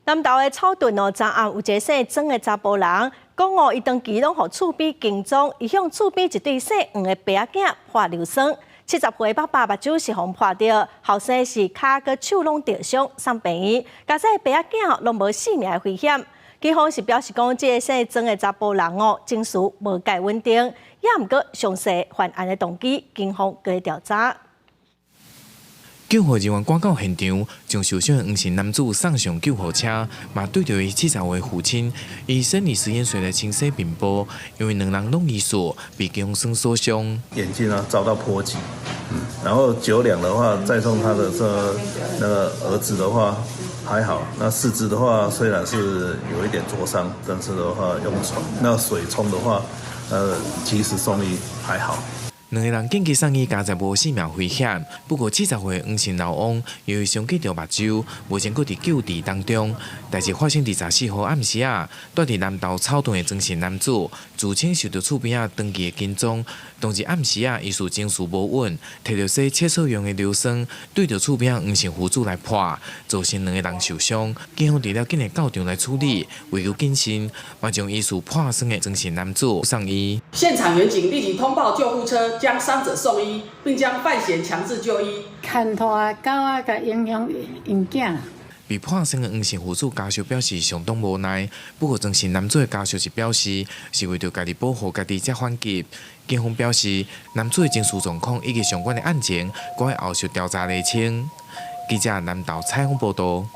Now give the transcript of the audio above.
南投的草屯哦，昨暗有一个姓曾的查埔人，講哦，伊長期攏予厝邊跟蹤，伊向厝邊一對姓黃的爸仔囝潑硫酸，70歲爸爸目睭是予潑著，後生是跤佮手攏著傷，送病院，佳哉爸仔囝攏無性命的危險。警方是表示講，這个姓曾的查埔人哦，情緒無蓋穩定，也毋過詳細犯案的動機，警方閣咧調查。救護人員趕到現場，將受傷的黃姓男子送上救護車，嘛對著伊70歲父親以生理食鹽水來清洗面部，因為兩人攏疑似被強酸所傷。眼睛啊遭到波及，然後酒量的話，再送他的這那個兒子的話還好，那四肢的話雖然是有一點灼傷，但是的話用沖那水沖的話，及時送醫還好。兩个人緊急送醫，佳哉無性命危險。不過70歲黃姓老翁由於傷及著目睭，目前閣佇救治當中。代誌發生佇14號暗時仔，蹛佇南投草屯的曾姓男子，自稱受著厝邊仔長期的跟蹤，當日暗時仔疑似情緒無穩，提著洗廁所用的硫酸，對著厝邊仔黃姓父子來潑，造成兩个人受傷。警方除了緊急到場來處理，為求謹慎，嘛將疑似潑酸的曾姓男子送醫。現場員警立即通報救護車，將傷者送醫，並將犯嫌強制就醫。牽拖狗仔，共影響𪜶囝。被潑酸的黃姓父子家屬表示相當無奈，不過曾姓男子的家屬是表示是為著家己保護家己才反擊。警方表示，男子的情緒狀況以及相關的案情，閣會後續調查釐清。記者南投採訪報道。